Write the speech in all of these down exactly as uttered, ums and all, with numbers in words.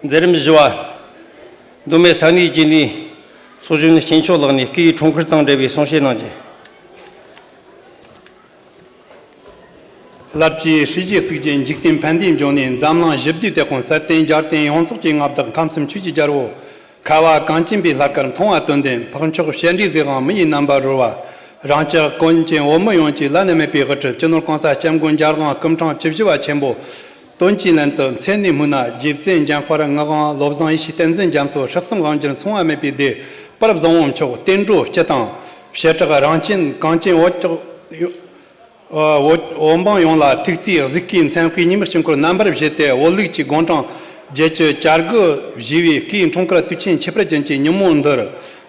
མཛད་རིམ་བཞི་བ། མདོ་སྨད་ས་གནས་རྒྱུན་ལས་ཚོགས་གཞོན་སྐྱེན་མཆོག་ལགས་ནས་སྐུའི་འཁྲུངས་སྐར་དང་འབྲེལ་བའི་གསུང་བཤད་གནང་རྒྱུ། ལར་གྱི་སྲིད་ཞིའི་གཙུག་རྒྱན་འཇིག་རྟེན་ཕན་བདེའི་འབྱུང་གནས། འཛམ་གླིང་ཞི་བདེའི་དེད་དཔོན། གསར་བརྟེན་རྒྱལ་བསྟན་ཡོངས་རྫོགས་ཀྱི་མངའ་བདག། ཁམས་གསུམ་ཆོས་ཀྱི་རྒྱལ་པོ། ཁ་བ་གངས་ཅན་པའི་ལྷ་སྐལ། མཐོང་བ་དོན་ལྡན། འཕགས་མཆོག་སྤྱན་རས་གཟིགས་དབང་། མི་ཡི་རྣམ་པར་རོལ་བ། རང་ཅག་ཀུན་མཁྱེན་བོད་མི་ཡོངས་ཀྱི་བླ་ན་མེད་པའི་དབུ་ཁྲིད། སྤྱི་ནོར་༸གོང་ས་༸སྐྱབས་མགོན་རྒྱལ་དབང་སྐུ་ཕྲེང་བཅུ་བཞི་པ་ཆེན་པོ། དོན་གྱི་ལན་དུ་མཚན་ནས་སྨོས་ན། རྗེ་བཙུན་འཇམ་དཔལ་ངག་དབང་། བློ་བཟང་ཡེ་ཤེས་བསྟན་འཛིན་རྒྱ་མཚོ། སྲིད་གསུམ་དབང་སྒྱུར་མཚུངས་པ་མེད་པའི་སྡེ། དཔལ་བཟང་པོ་མཆོག། བསྟན་འགྲོ་སྤྱི་དང་བྱེ་བྲག་རང་བཅན་གངས་ཅན་བོད་ཀྱི། བོད་བོད་འབངས་ཡོངས་ལ་ཐུགས་བརྩེའི་གཟིགས་སྐུའི་མཚན་དཔེའི་ཉི་མའི་དཀྱིལ་འཁོར་རྣམ་པར་བཞད་དེ། བོད་ལུགས་ཀྱི་དགུང་གྲངས་བརྒྱད་ཅུ་གྱ་དགུ་བཞེས་པའི་སྐུའི་འཁྲུངས་སྐར་དུས་ཆེན་ཁྱད་པར་ཅན་གྱི་ཉིན་མོ་འདིར།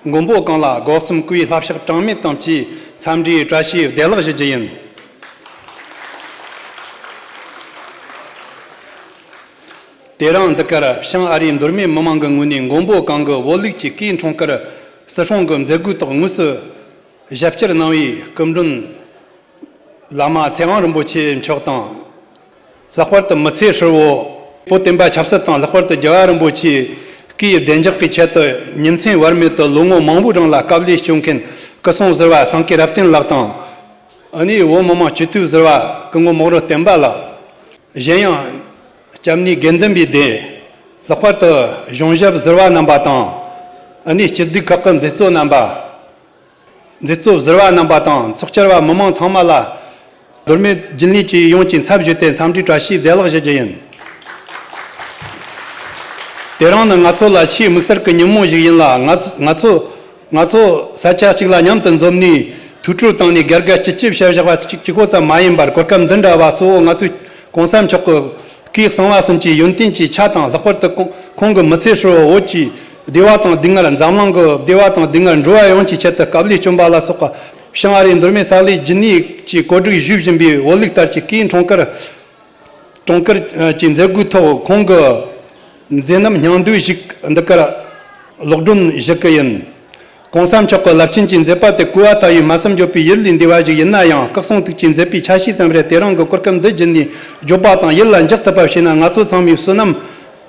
མགོན་པོ་གང་ལ་སྒོ་གསུམ་གུས་པའི་ལྷབ་ཕྱག་གྲངས་མེད་དང་བཅས་འཚམས་འདྲིའི་བཀྲ་ཤིས་བདེ་ལེགས་ཞུ་རྒྱུ་ཡིན། དེ་རིང་འདི་གར་བྱང་ཨ་རིའི་མདོ་སྨད་མི་མང་གི་ངོས་ནས་མགོན་པོ་གང་གི་བོད་ལུགས་ཀྱི་སྐུའི་འཁྲུངས་སྐར་སྲིད་སྲུང་གི་མཛད་སྒོའི་ཐོག་དངོས་སུ་ཞབས་བསྐྱར་གནང་བའི་སྐུ་མགྲོན་བླ་མ་ཚེ་དབང་རིན་པོ་ཆེ་མཆོག་དང་། ལྷག་པར་དུ་མི་ཚེ་ཧྲིལ་བོ་བོད་བསྟན་པ་ཆབ་སྲིད་དང་། ལྷག་པར་དུ་རྒྱལ་བ་རིན་པོ་ཆེའི་སྐུའི་བདེ་འཇགས་ཀྱི་ཆེད་དུ་ཉིན་མཚན་བར་མེད་དུ་ལོ་ངོ་མང་པོའི་རིང་ལ་དཀའ་ལས་བསྐྱོན་མཁན་སྐུ་སྲུང་ཟུར་པ་སེང་གེ་རབ་བརྟན་ལགས་དང་། ཨ་ནི་བོད་མི་མང་སྤྱི་འཐུས་ཟུར་པ་སྐུ་ངོ་མོག་རུ་བསྟན་པ་ལགས། གཞན་ཡང་སྐྱབས་གནས་དགེ་འདུན་པའི་སྡེ། ལྷག་པར་དུ་གཞུང་ཞབས་ཟུར་པ་རྣམ་པ་དང་། ཨ་ནི་སྤྱི་འཐུས་ཁག་གི་མཛད་གཙོ་རྣམ་པ། མཛད་གཙོ་ཟུར་པ་རྣམ་པ་དང་ཚོགས་བཅར་བ་མི་མང་ཚང་མ་ལ། མདོ་སྨད་རྒྱུན་ལས་ཀྱི་ཡོངས་ཀྱི་ཚབ་ཞུས་ཏེ་འཚམས་འདྲིའི་བཀྲ་ཤིས་བདེ་ལེགས་ཞུ་རྒྱུ་ཡིན། དེ་རིང་ནི་ང་ཚོ་ལ་ཆེས་དམིགས་བསལ་གྱི་ཉིན་མོ་ཞིག་ཡིན་ལ། ང་ང་ཚོ་ང་ཚོ་ས་ཆ་གཅིག་ལ་མཉམ་དུ་འཛོམས་ནས་ཐུགས་སྤྲོ་བཏང་ནས་དགའ་དགའ་སྐྱིད་སྐྱིད་བྱ་བཞག་པ་གཅིག་གཅིག་པོ་ཙམ་མ་ཡིན་པར། གོ་སྐབས་འདི་འདྲ་བ་གཙོ་བོ་ང་ཚོའི་གོང་ས་མཆོག་གི་སྐུའི་གསང་བ་གསུམ་གྱི་ཡོན་ཏན་གྱི་ཆ་དང་། ལྷག་པར་དུ་ཁོང་ཁོང་གི་མི་ཚེ་ཧྲིལ་བོ་བོད་ཀྱི་བདེ་བ་དང་སྡུག་བསྔལ། འཛམ་གླིང་གི་བདེ་བ་དང་སྡུག་བསྔལ། འགྲོ་བ་ཡོངས་ཀྱི་ཆེད་དུ་དཀའ་ལས་བསྐྱོན་པ་ལ་སོགས་པ། བྱང་ཨ་རིའི་མདོ་སྨད་ས་གནས་རྒྱུན་ལས་ཀྱིས་གོ་སྒྲིག་ཞུས་བཞིན་པའི་བོད་ལུགས་ལྟར་གྱི་སྐུའི་འཁྲུངས་སྐར། འཁྲུངས་སྐར་གྱི་མཛད་སྒོའི་ཐོག་ཁོང་གི་མཛད་རྣམ་སྙིང་བསྡུས་ཤིག་འདི་གར་ལོག་སྒྲོན་ཞུ་གི་ཡིན། གོང་ས་མཆོག་གི་རླབས་ཆེན་གྱི་མཛད་པ་དེ་གོ་བ་ལྟ་བུའི་མ་བསམ་བརྗོད་པའི་ཡིད་ལས་འདས་པ་ཞིག་ཡིན་ན་ཡང་། སྐུ་གསུང་ཐུགས་ཀྱི་མཛད་པའི་ཆ་ཤས་ཙམ་རེ་དེ་རིང་གི་གོ་སྐབས་འདི་བརྒྱུད་ནས་བརྗོད་པ་དང་ཡིད་ལ་འཇགས་ཐུབ་པ་བྱས་ན། ང་ཚོ་ཚང་མའི་བསོད་ནམས་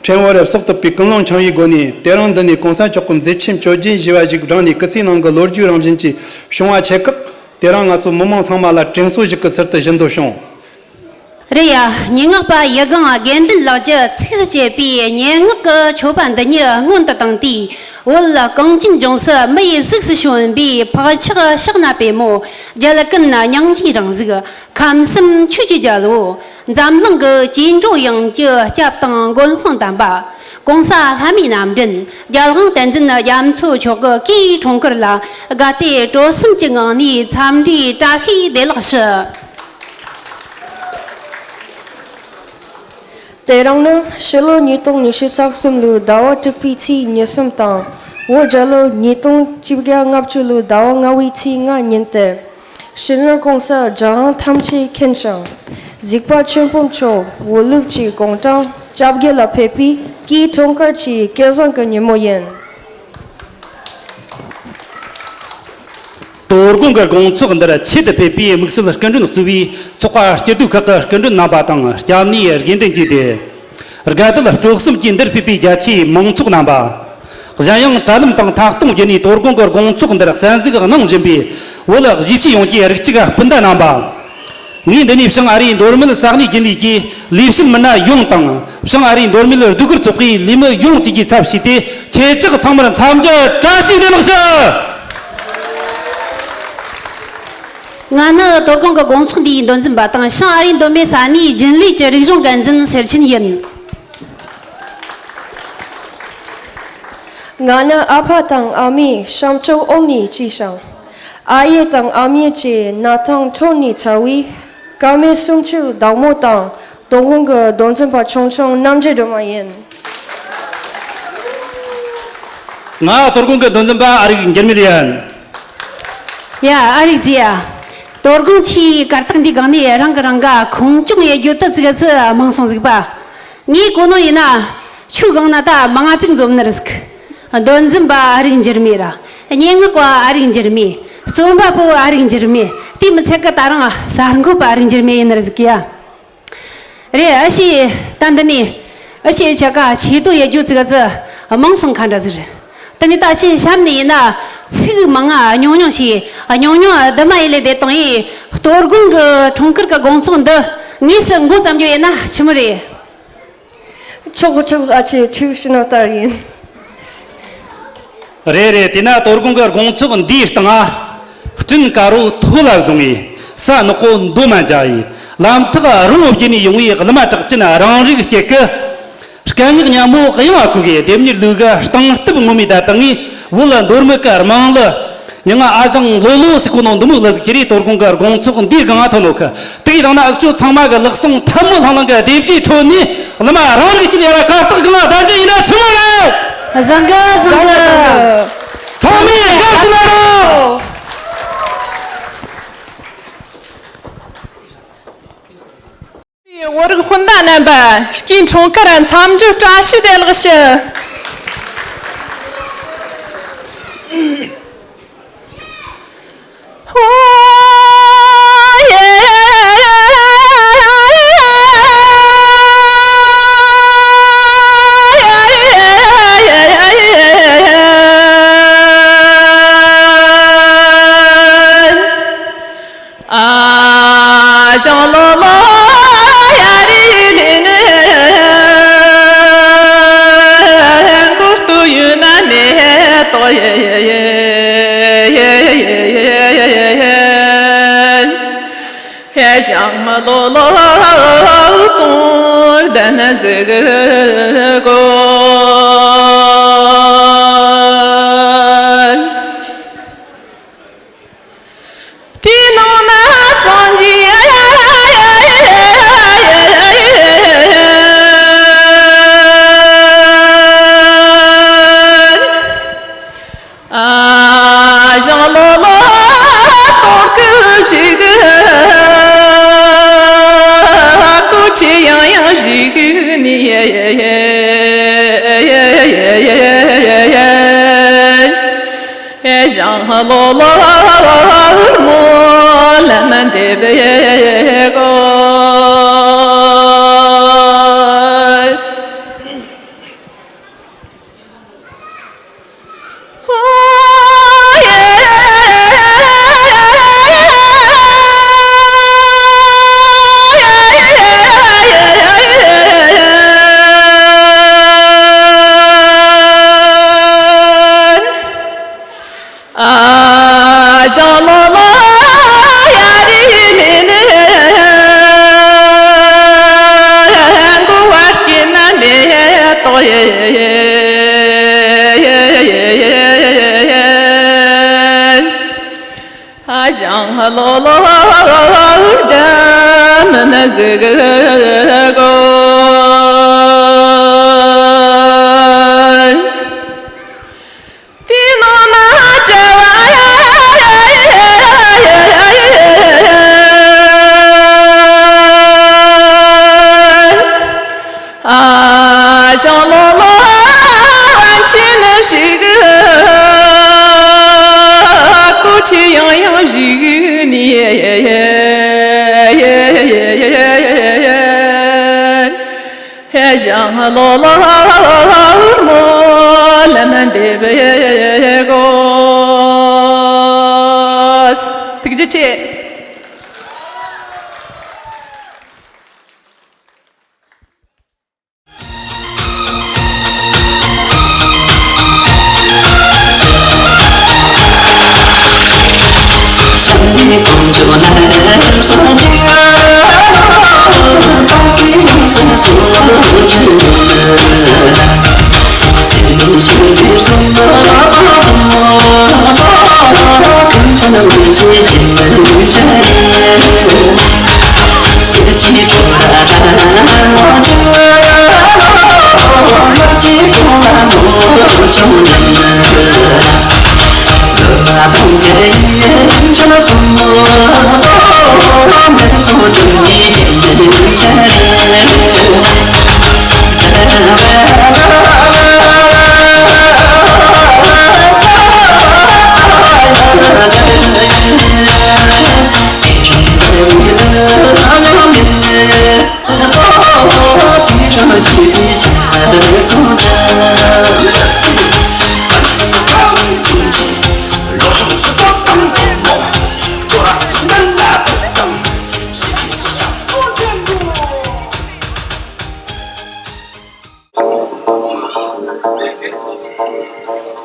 ཕྲན་བུ་རེ་གསོག་ཐུབ་པའི་ཀུན་སློང་འཆང་བའི་སྒོ་ནས། དེ་རིང་འདི་ནས་གོང་ས་མཆོག་གི་མཛད་འཆམ་གྲོས་རྒྱན་ཞེས་པ་ཞིག་བསྒྲངས་ནས། སྐུ་ཚེའི་ནང་གི་ལོ་རྒྱུས་རང་བཞིན་གྱི་བྱུང་བ་ཆེ་ཁག་དེ་རིང་ང་ཚོ་མི་མང་ཚང་མ་ལ་དྲན་གསོ་ཞིག་གི་ཚུལ་དུ་ཞུ་འདོད་བྱུང་། རེད་ཡ། སྙན་ངག་པ་ཡིད་སྒང་དགེ་འདུན་ལགས་ཀྱིས་ཚིགས་སུ་བཅད་པའི་སྙན་ངག་གི་མཆོད་པ་འདི་ཉིད་སྔོན་དུ་བཏང་སྟེ། བོད་གངས་ཅན་ལྗོངས་སུ་མི་ཡི་གཟུགས་སུ་བྱོན་པའི་འཕགས་མཆོག་ཕྱག་ན་པདྨོ། རྒྱལ་ཀུན་སྙིང་རྗེའི་རང་གཟུགས། ཁམས་གསུམ་ཆོས་ཀྱི་རྒྱལ་པོ། འཛམ་གླིང་གི་སྐྱེ་འགྲོ་ཡོངས་ཀྱི་སྐྱབས་དང་མགོན་དཔུང་བསྟན་པ། གོང་ས་ལྷ་མིའི་རྣམ་འདྲེན་རྒྱལ་དབང་བསྟན་འཛིན་རྒྱ་མཚོ་མཆོག་གི་སྐུའི་འཁྲུངས་སྐར་ལ། དགའ་དད་སྤྲོ་གསུམ་གྱི་ངང་ནས་འཚམས་འདྲིའི་བཀྲ་ཤིས་བདེ་ལེགས་ཞུ། དེ་རིང་ནི་ཕྱི་ལོ་ཉིས་སྟོང་ཉི་ཤུ་རྩ་གསུམ་ལོའི་ཟླ་བ་དྲུག་པའི་ཚེས་ཉེར་གསུམ་དང་། བོད་རྒྱལ་ལོ་ཉིས་སྟོང་བཅོ་བརྒྱད་ལྔ་བཅུ་ལོའི་ཟླ་བ་ལྔ་པའི་ཚེས་ལྔ་ཉིན་ཏེ། སྤྱི་ནོར་༸གོང་ས་༸རྒྱལ་དབང་ཐམས་ཅད་མཁྱེན་ཞིང་གཟིགས་པ་ཆེན་པོ་མཆོག་བོད་ལུགས་ཀྱི་དགུང་གྲངས་བཅོ་བརྒྱད་ལ་ཕེབས་པའི་སྐུའི་འཁྲུངས་སྐར་གྱི་སྐལ་བཟང་གི་ཉིན་མོ་ཡིན། དོ་དགོང་གི་དགོང་ཚོགས་འདིར་ཆེད་དུ་ཕེབས་པའི་དམིགས་བསལ་སྐུ་མགྲོན་གཙོས་པའི་ཚོགས་པ་སྐྱིད་སྡུག་ཁག་གི་སྐུ་མགྲོན་རྣམ་པ་དང་། སྐྱབས་གནས་དགེ་འདུན་གྱི་སྡེ། དགའ་དད་སྤྲོ་གསུམ་གྱིས་འདིར་ཕེབས་པའི་རྒྱ་ཆེའི་མང་ཚོགས་རྣམ་པ། གཞན་ཡང་དྲ་ལམ་དང་ཐད་གཏོང་བརྒྱུད་ནས་དོ་དགོང་གི་དགོང་ཚོགས་འདིར་གསན་གཟིགས་གནང་བཞིན་པའི་བོད་གཞིས་བྱེས་ཡོངས་ཀྱི་རིགས་གཅིག་སྤུན་ཟླ་རྣམ་པ། ངས་འདི་ནས་བྱང་ཨ་རིའི་མདོ་སྨད་ས་གནས་རྒྱུན་ལས་ཀྱི་ལས་བྱེད་མི་སྣ་ཡོངས་དང་། བྱང་ཨ་རིའི་མདོ་སྨད་སྡོད་སྒར་ཚོགས་པའི་ལས་མི་ཡོངས་བཅས་ཀྱི་ཚབ་བྱས་ཏེ། ཁྱེད་ཅག་ཚང་མར་འཚམས་འདྲི་བཀྲ་ཤིས་བདེ་ལེགས་ཞུ། ང་ནི་དོ་དགོང་གི་དགོང་ཚོགས་འདིའི་མདོ་འཛིན་པ་དང་། བྱང་ཨ་རིའི་མདོ་སྨད་ས་གནས་རྒྱུན་ལས་ཀྱི་རིག་གཞུང་འགན་འཛིན་སེར་ཆེན་ཡིན། ང་ནི་ཨ་ཕ་དང་ཨ་མས་བྱང་ཕྱོགས་ཨོལ་ནས་སྐྱེས་ཤིང་། ཨ་ཡེ་དང་ཨ་མྱེས་ཀྱི་གནས་སྟངས་འཕྲོད་ནས་འཚར་བའི་ཀ་མད་སུམ་ཅུའི་བདག་མོ་དང་། དོ་དགོང་གི་མདོ་འཛིན་པ་ཆུང་ཆུང་རྣམ་རྒྱལ་སྒྲོལ་མ་ཡིན། ང་དོ་དགོང་གི་མདོ་འཛིན་པ་ཨ་རིག་འགྱུར་མེད་ཡིན། ཡ། ཨ་རིག་ཅེ་ཡ། དོ་དགོང་ཁྱིའི་གར་སྟེགས་འདིའི་སྒང་ནས་རང་གིས་རང་ག་ཁོང་ཆུང་ཡེ་རྒྱུ་དུ་ཙིག་ཙི་མང་སོང་ཟིག་པ། ངའི་གོ་ནོ་ཡིན་ན། ཆུ་སྒང་ན་ད་མང་ང་ཙིག་འཛོམས་ནི་རེད་ཟིག། མདོ་འཛིན་པ་ཨ་རིག་འགྱུར་མེད་ར། སྙན་ངག་པ་ཨ་རིག་འགྱུར་མེད། རྩོམ་པ་པོ་ཨ་རིག་འགྱུར་མེད། དེ་མི་ཚད་གི་ད་རང་གསར་འགོད་པ་ཨ་རིག་འགྱུར་མེད་ཡིན་ནི་རེད་ཟིག་ཡ། རེད། ཨ་ཤི། ད་འདི་ནས་ ཨ་ཤེ་ཆ་ཀ་ཆེ་དོ་ཡ་རྒྱུ་ཙི་ག་ཙི་མང་སོང་ཁ་འདྲ་ཟེར། ད་ནི་ད་ཤེ་ཤམ་ནི་ཡིན་ན་ཚིག་མང་ང་ཉུང་ཉུང་ཞིག་ཉུང་ཉུང་འདི་མ་ཡིན་ལེ་དེ་དང་ཡིན་གཏོར་དགོན་གི་འཁྲུངས་སྐར་གི་དགོང་ཚོགས་འདི་དངོས་སུ་འགོ་བརྩམས་རྒྱུ་ཡིན་ན་ཆི་མོ་རེད། ཆོག་ཆོག་ཨ་ཅེ་ཆུ་ཤི་ནོ་ལྟར་ཡིན། རེད་རེད། དེས་ན་གཏོར་དགོན་གྱི་དགོང་ཚོགས་འདིའི་སྟེང་ང་། སྤྲིན་དཀར་པོ་ཐོག་ལ་བཟུང་བའི་ས་ནག་པོ་མདོ་མ་འཇའ་ཡི། ལམ་ཐག་རིང་བོ་བརྒྱུད་ནས་ཡོང་བའི་གླུ་མ་གྲགས་ཅན་རང་རིགས་སྐྱེ་གི། སྐད་ངག་སྙན་མོ་དབྱངས་ཁུག་གི་ལྡེམ་མྱུར་ལུག་གི་སྟངས་སྟབས་ངོ་མའི་བརྡ་དང་ངའི་བོད་ལ་མདོ་སྨད་ཀྱི་དམངས་གླུ། མྱ་ངན་ཨ་ཞང་ལོ་ལོ་ཟེར་གོ་ནོ་འདི་མོ་གླུ་ཟིག་ཅི་རེད། གཏོར་དགོན་གྱི་དགོང་ཚོགས་འདིའི་སྒང་ང་ཐོན་ནོ་ཁི། དེ་ཡི་དང་ན་འུ་ཚོ་ཚང་མ་གི་ལག་ཟུང་ཐལ་མོ་ལྷང་ལྷང་གི་སྡེབ་བརྒྱའི་ཁྲོད་ནས་གླུ་མ་རང་རིགས་ཀྱི་ལས་ར་གར་སྟེགས་སྒང་ལ་གདན་འདྲེན་ཡིན་ན་ཆི་མོ་རེད། བཟང་གི་བཟང་གི། ཚང་མས་དགའ་བསུ་གནང་རོགས། བོད་རིགས་སྤུན་ཟླ་རྣམ་པ། སྐྱེས་འཁྲུངས་སྐར་འཚམས་འདྲི་བཀྲ་ཤིས་བདེ་ལེགས་ཞུ། ཨ་ཞང་ལོ་ལོ་ཡ་རི་ལི་ནི། མགུར་ཏུ་ཡུན་ན་མེ་ཏོག་ཡེ་ཡེ་ཡེ། ཨ་ཞང་ལོ་ལོ་དོན་ལྡན་ཟིག་གོ། དེའི་ནང་ན་སངས་རྒྱས། ཨ་ཞང་ལོ་ལོ་གཏོར་སྐུ་བཞུགས། སྐུ་ཆེ་ཡང་ཡང་བཞུགས་ནས། ཨེ་ཞང་ལོ་ལོ་མོ་ལམ་འདེབས་དགོས། ཨ་ཞང་ལོ་ལོ་ཡ་རི་ལི་ནི། མགོ་བར་སྐྱེས་ན་མེ་ཏོག་ཡེ། ཨ་ཞང་ལོ་ལོ་རྒྱ་མི་ན་ཟིག་གོ། དེའི་ནང་ན་བྱ་བ། ཨ་ཞང་ལོ་ལོ་བན་ཆེན་ནི་བཞུགས། སྐུ་ཆེ་ཡང་ཡང་བཞུགས་ནས། ཨེ་ཞང་ལོ་ལོ་མོ་ལམ་འདེབས་དགོས། ཐུགས་རྗེ་ཆེ། ད་ལྟ་ཁག་ཁག་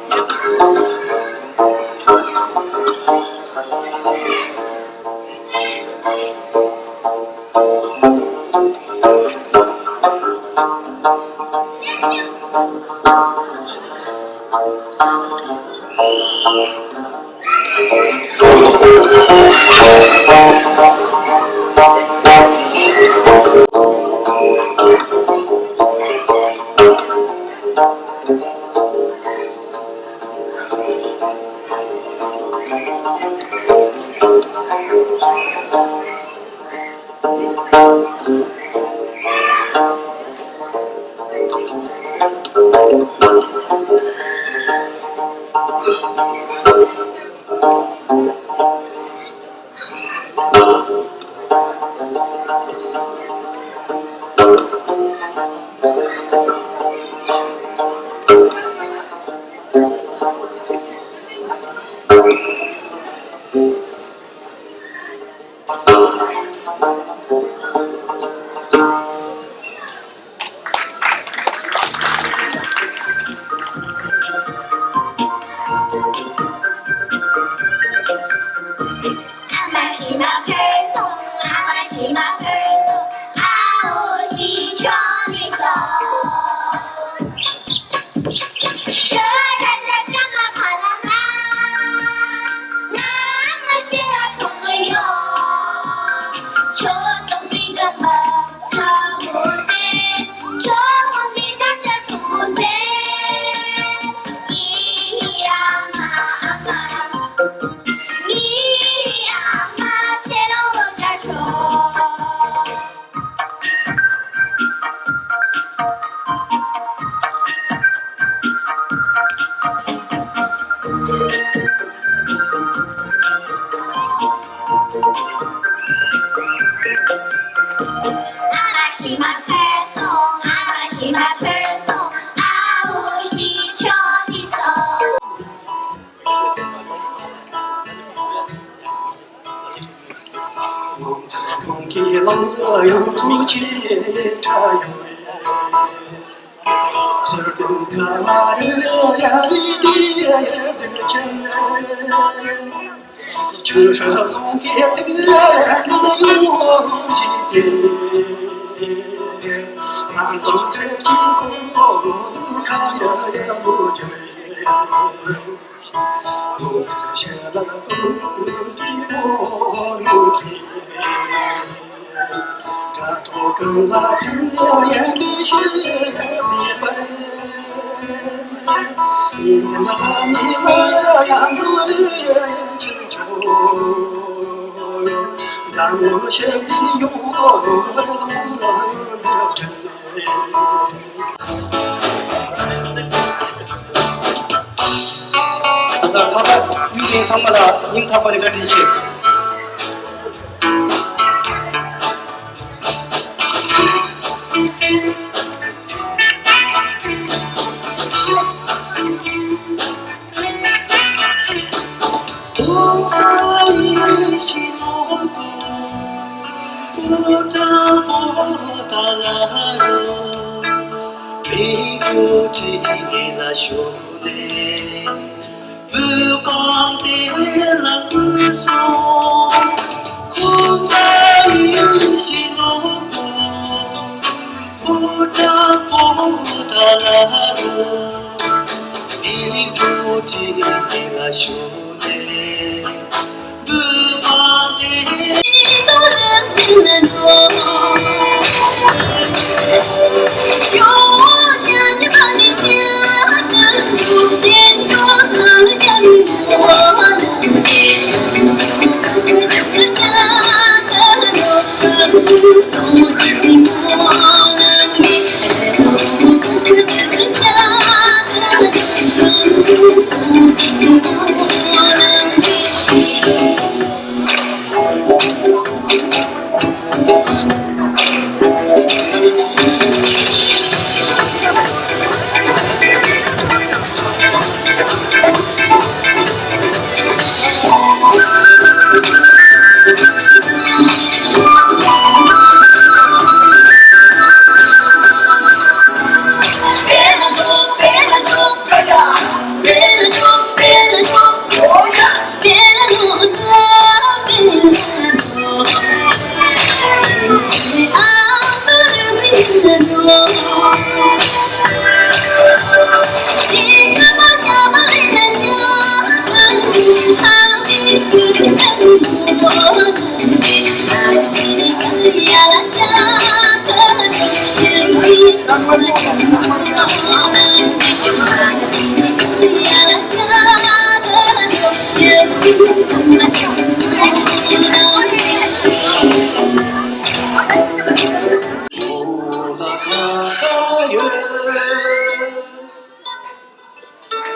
ཡུལ་དེ་ཚང་མ་ལ་སྙིང་ཐག་པ་ནས་བཀའ་དྲིན་ཆེ།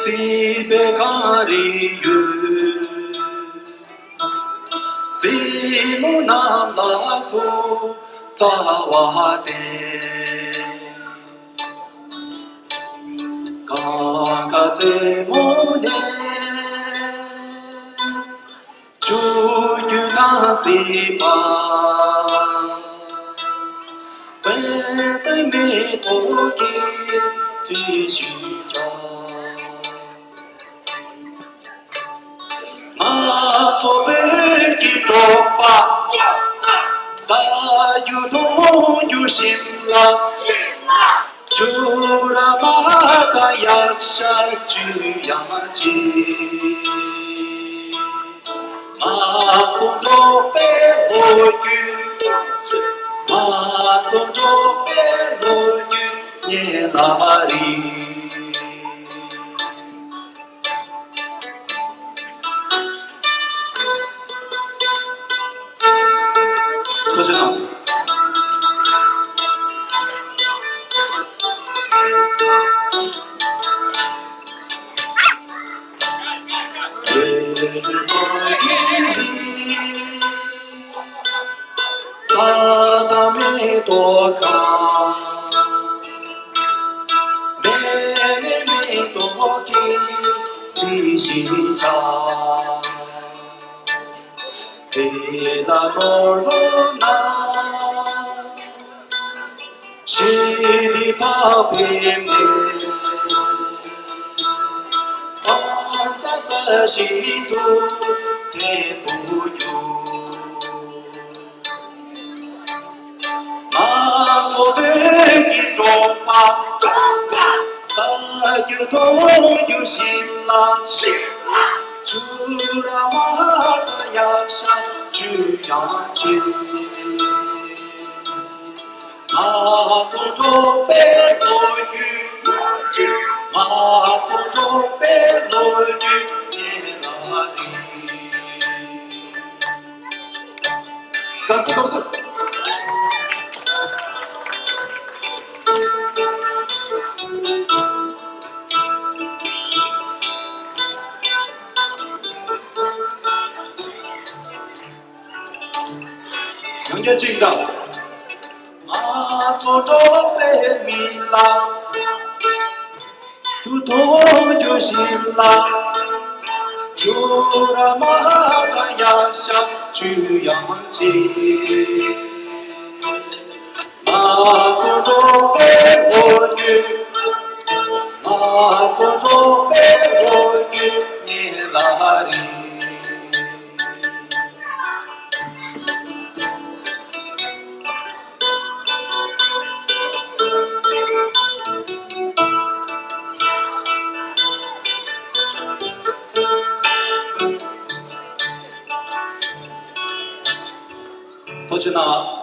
སྲིད་པའི་གངས་རིའི་ཡུལ། རྩེ་མོ་རྣམས་ལ་སོགས་རྩ་བ་བརྟན། གངས་དཀར་རྩེ་མོ་ནས། ཆུ་རྒྱུན་དྭངས་སིལ་བ། བོད་དོན་མེ་ཏོག་གི་དྲི་ཞིམ་འཁྱག། ང་ཚོ་བོད་ཀྱི་འབྲོག་པ། ཟ་རྒྱུ་འཐུང་རྒྱུ་ཞིམ་ལ། ཞིམ་ལ། ཆུ་ར་མ་དང་ཡག་ཤ་བཅུད་ཡང་ཅིག་ང་ཚོ་འབྲོག་པའི་ལོ་རྒྱུས། ང་ཚོ་འབྲོག་པའི་ལོ་རྒྱུས་ཉེ་ལ་རིང་། ཐུགས་རྗེ་གནང་། ད་ལྟ་མེ་ཏོག་གང་། མེ་ནས་མེ་ཏོག་དེ་དྲི་ཞིམ་འཁྱག་དེ་ལ་ནོར་ལོ་ན། ཞི་བདེ་འཕགས་པའི་མེ། བག་ཚ་ས་ཞིང་དུ་དལ་བུར་རྒྱུ། ང་ཚོ་བོད་ཀྱི་འབྲོག་པ། ཟ་རྒྱུ་འཐུང་རྒྱུ་ཞིམ་ལ། ཞིམ་ལ། ཆུ་ར་མ་དང་ཡག་ཤ་བཅུད་ཡང་ཆེ། ང་ཚོ་འབྲོག་པའི་ལོ་རྒྱུས། ང་ཚོ་འབྲོག་པའི་ལོ་རྒྱུས་ཉེ་ལ་རིང་། སྐམ་སུ་སྐམ་སུ། ཡང་བསྐྱར་ཅིག་དང་། ང་ཚོ་འབྲོག་པའི་མི་ལ། རྒྱུ་འཐུང་རྒྱུ་ཞིམ་ལ། ཆུ་ར་མ་དང་ཡག་ཤ་བཅུད་ཡང་ཆེ། ང་ཚོ་འབྲོག་པའི་ལོ་རྒྱུས། ང་ཚོ་འབྲོག་པའི་ལོ་རྒྱུས་ཉེ་ལ་རིང་། ཐུགས་རྗེ་གནང་།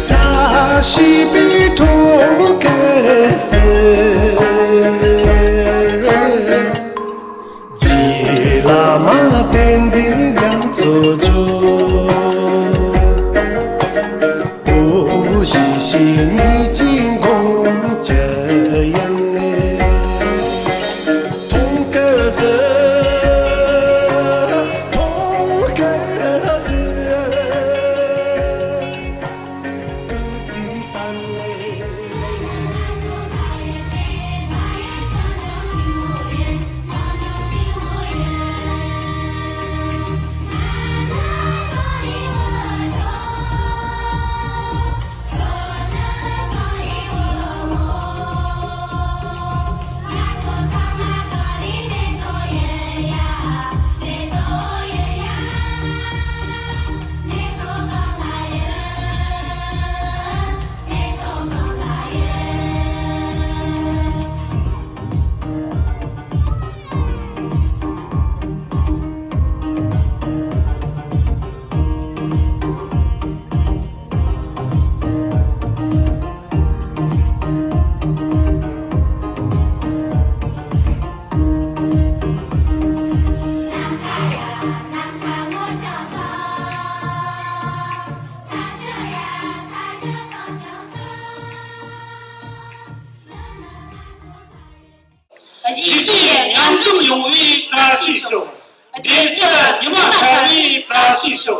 བཀྲ་ཤིས་པའི་འཁྲུངས་སྐར་ཟེར། རྗེ་བླ་མ་བསྟན་འཛིན་རྒྱ་མཚོ་མཆོག། སྐུ་བཞི་ཞིང་གཉིས་ཀྱི་དགོངས་འཆར་ཡང་། མཐོང་སྐལ་ཟེར། མཐོང་སྐལ་ཟེར། སྐུ་ཚེ་བརྟན་ལེ། གཞིས་བྱེས་མཉམ་འཛོམས་ཡོང་བའི་བཀྲ་ཤིས་ཤོག། བདེ་སྐྱིད་ཉི་མ་ཤར་བའི་བཀྲ་ཤིས་ཤོག།